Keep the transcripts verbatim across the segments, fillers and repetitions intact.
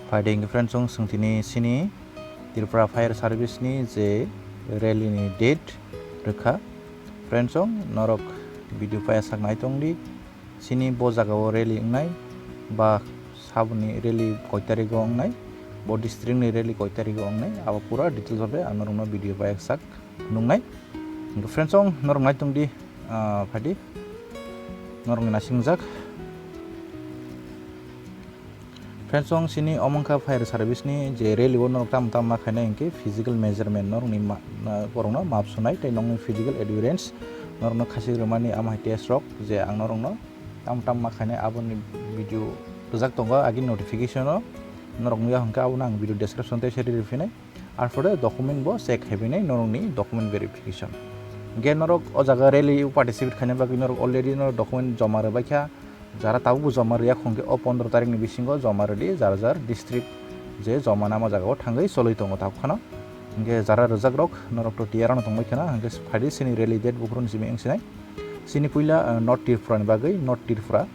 Phaidi hwnkhe friends, chwng tini chini Tripura Fire Service ni je rally ni date rwkha. Friends, norok video paya sak nai tongdi, chini bo jaga o rally wngnai ba saboni rally koi tarik o wngnai, bo district ni rally koi tarik o wngnai, abo pura details o be ang norokno video paya sak nungnai. Hwnkhe friends, norok nai tongdi, ah, phaidi norokni naising jak. Friends, chini omo wngkha fire service ni je rally o norok tamo tamo ma khainai hwnkhe physical measurement norokni ma-, na-, borokno map sunai tei nokni physical endurance norokno khasik rwmani amo hai test rok je ang norokno tamo tamo ma khainai aboni video rwjak tongo agini notification o, norok nukya hwnkhe abono ang video description tei se rw rw phinai. Arpore document bo check khai phinai norokni document verification. Hwnkhe norok o jaga rally o participate khaina bagwi norok already norok document joma rwbaikha. Jara tabukbo joma rwya hwnkhe o pondro tarikni bisingo joma rwdi, jar jar district je joma nama jagao thangwi cholwi tongo tabuk phano. Hwnkhe jara rwjakrok norok to tiyar ano tongbai khana, hwnkhe phaidi chini rally date buphuru ni simi wngsinai. Chini puila, ah, North Tripura ni bagwi, North Tripura.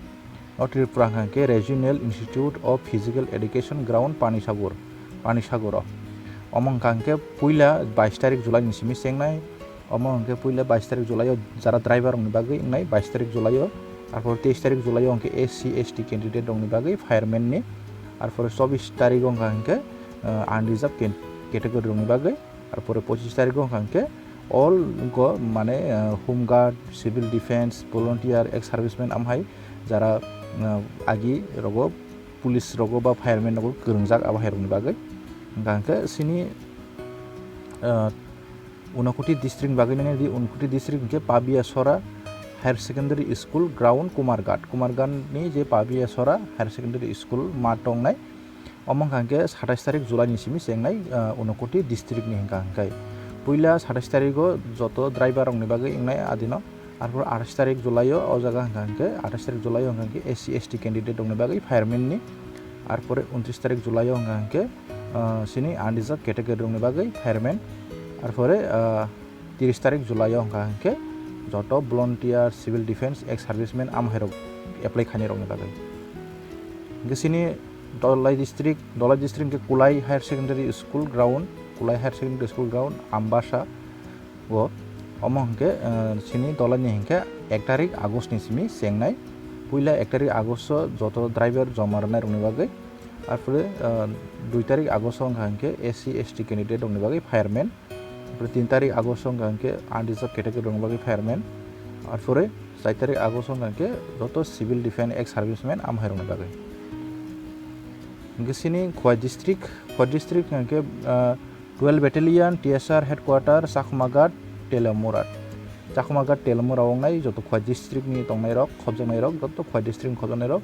North Tripura hwnkha hwnkhe Regional Institute of Physical Education Ground Panisagar, Panisagaro. Omo hwnkha hwnkhe puila bais tarik July ni simi chengnai. Omo hwnkhe puila bais tarik July o jara driver rokni bagwi wngnai bais tarik July o. Arpor teis tarik July o hwnkhe S C S T candidate rokni bagwi fireman ni. Arpor chobbish tarik o hwnkha hwnkhe, ah, unreserved can-, category rokni bagwi. Arpore pochis tarikgo hwnkha hwnkhe all go mane, ah, home guard, civil defense, volunteer, ex serviceman amhai jara, ah, agi rogo police rogo ba fireman rogo kwrwngjak abo hai rokni bagwi. Hwnkha hwnkhe chini, ah, Unakoti district ni bagwi nini di Unakoti district hwnkhe Pabia Sora Higher Secondary School ground Kumarghat, Kumarghat ni je Pabia Sora Higher Secondary School ma tongnai. Omo hwnkha hwnkhe satais tarik July ni simi chengnai, ah, Unakoti district ni hwnkha hwnkhe. Puila satais tarik o joto driver rokni bagwi wngnai adino. Arpor atais tarik July o, o jaga hwnkha hwnkhe, atais tarik July o hwnkha hwnkhe S C S T candidate rokni bagwi fireman ni. Arpore untris tarik July o hwnkha hwnkhe, ah, chini unreserved category rokni bagwi fireman. Arpore, ah, tiris tarik July o hwnkha hwnkhe joto volunteer, civil defense, ex serviceman amhairok apply khainai rokni bagwi. Hwnkhe chini Dholai district, Dholai district hwnkhe Kulai Higher Secondary School ground, Kulai Higher Secondary School ground, Ambasa o. Omo hwnkhe, eh, chini Dholai ni hwnkhe ek tarik August ni simi chengnai. Puila ek tarik August o joto driver joma rwnai rokni bagwi. Arpore, eh, dui tarik August o hwnkha hwnkhe S C S T candidate rokni bagwi fireman. Arpore tin tarik August o hwnkha hwnkhe unreserved category rokni bagwi fireman. Arpore char tarik August o hwnkha hwnkhe joto civil defense ex serviceman amhairokni bagwi. Hwnkhe chini Khowai district, Khowai district hwnkha hwnkhe, ah, twelve Battalion T S R headquarter Chakmaghat Telamura. Chakmaghat Telamura o wngnai joto Khowai district ni tongnai rok, khobjaknai rok, joto Khowai district ni khobjaknai rok.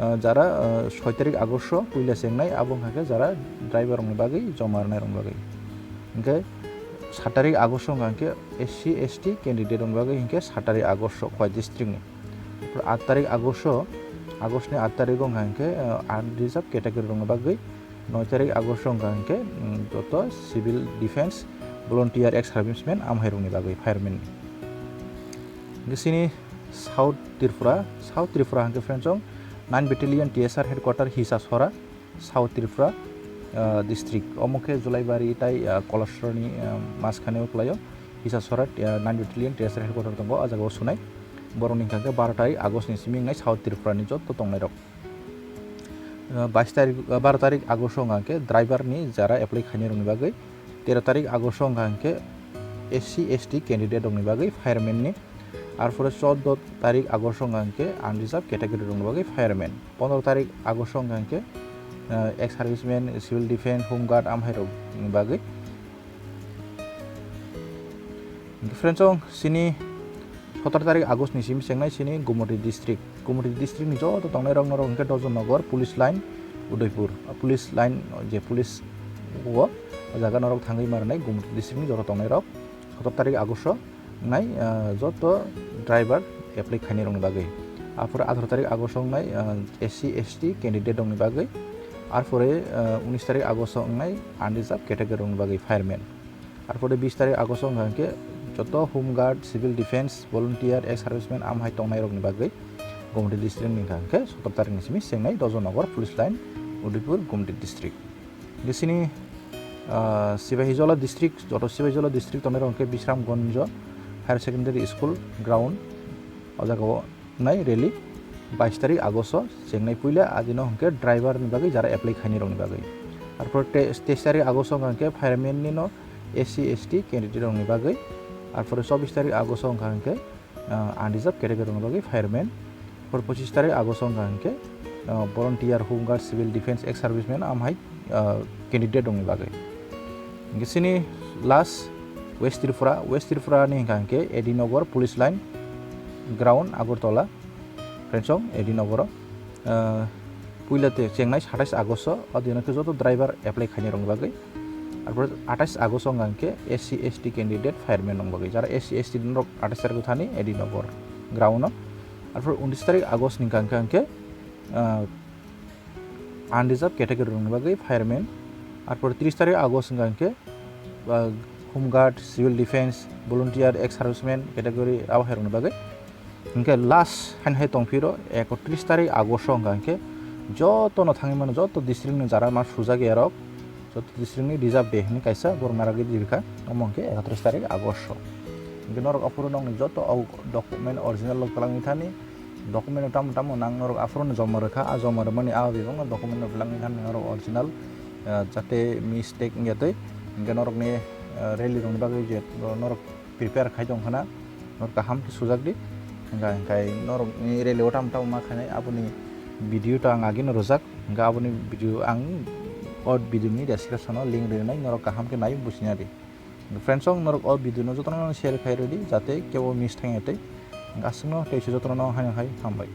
Ah, jara, ah, soi tarik August o puila chengnai, abo wngkha khe jara driver rokni bagwi joma rwnai rokni bagwi. Hwnkhe sat tarik August o wngkha hwnkhe S C S T candidate rokni bagwi hwnkhe sat tarik August o Khowai district ni. Aat tarik August o, August ni aat tarik o wngkha hwnkhe, ah, unreserved category rokni bagwi, noi tarik August o wngkha hwnkhe, mm, joto civil defense, volunteer, ex serviceman amhairokni bagwi fireman ni. Hwnkhe chini South Tripura, South Tripura hwnkhe friends o nine Battalion T S R headquarter Hisasora, South Tripura, ah, district. Omo khe Julaibari tai, ah, Kolasroni, ah, majkhani o kwlaio. Hisasora, ah, nine Battalion T S R headquarter tongo, o jaga o sunai. Borokni hwnkha khe baro tarik August ni simi wngnai South Tripura ni joto tongnai rok. Ah, bais tarik, ah, baro tarik August o hwnkha khe driver ni jara apply khainai rokni bagwi, tero tarik August o hwnkha hwnkhe S C S T candidate rokni bagwi fireman ni, arpore chordo tarik August o hwnkha hwnkhe unreserved category rokni bagwi fireman, pondro tarik August o hwnkha hwnkhe, ah, ex serviceman, civil defense, home guard amhai rokni bagwi. Hwnkhe friends o chini sotoro tarik August ni simi chengnai chini Gumoti district. Gumoti district ni joto tongnai rok norok hwnkhe Dojonnogor police line, Udaipur police line je police o, o jaga norok thangwi ma rwnai Gumoti district ni joto tongnai rok sotoro tarik August o wngnai, ah, joto driver apply khainai rokni bagwi. Arpore atharo tarik August o wngnai, ah, S C S T candidate rokni bagwi. Arpore, ah, unis tarik August o wngnai unreserved category rokni bagwi fireman. Arpore bis tarik August o hwnkha hwnkhe joto home guard, civil defense, volunteer, ex serviceman amhai tongnai rokni bagwi Gumoti district ni hwnkha hwnkhe sotoro tarik ni simi chengnai Dojonnogor police line, Udaipur, Gumti district. Bisini, ah, Sipahijola district, joto Sipahijola district tongnai rok hwnkhe Bisramganj Higher Secondary School ground, o jaga o nai rally, bais tarik August o chengnai puila adino hwnkhe driver ni bagwi jara apply khainai rokni bagwi. Arpor te-, teis tarik August o hwnkhe fireman ni no S C S T candidate rokni bagwi. Arpore chobbish tarik August o hwnkha hwnkhe, ah, unreserved category rokni bagwi fireman. Arpor pochis tarik August o hwnkha hwnkhe, ah, volunteer, home guard, civil defense, ex serviceman, amhai, ah, candidate rokni bagwi. Hwnkhe chini last West Tripura, West Tripura ni hwnkha hwnkhe A D Nagar police line ground Agartala. Friends, A D Nagar o, ah, puila te chengnai satais August o, o dino khe joto driver apply khainai rokni bagwi. Arpore atais August o hwnkha hwnkhe S C S T candidate fireman rokni bagwi. Jara S C S T norok atais tarik thani A D Nagar ground o. Arpore untish tarik August ni hwnkha hwnkhe, ah, unreserved category rokni bagwi fireman. Arpore tris tarik August hwnkha hwnkhe, ah, home guard, civil defense, volunteer, ex serviceman category abo hai rokni bagwi. Hwnkhe last haino hai tongphiro ekotris tarik August o hwnkha hwnkhe jotono thangwi mano, joto district ni jara ma sujak ya rok, joto district ni reserve day hinwi kaisa borok naragwi rikha, omo hwnkhe ekotris tarik August o. Hwnkhe norok aphuru nokni joto au document original rok twlangwi thani, document rok tamo tamo nang norok aphuru no joma rwkha, a joma rwmani a bebak no document rok twlangwi thani norok original, ah, jate mistake wngya twi, hwnkhe norokni, ah, rally rokni bagwi je norok prepare khai tong khana, norok kaham khe sujak di. Hwnkha hwnkhe norokni rally o tamo tamo ma khainai aboni video ta ang agino rwjak, hwnkhe aboni video ang o video ni description o link rinai, norok kaham khe nai buchina di. Friends, o norok o video no jotono share khai rwdi jate kebo miss thangya tei. Hwnkhe aswkno tei se jotono hai hai hambai.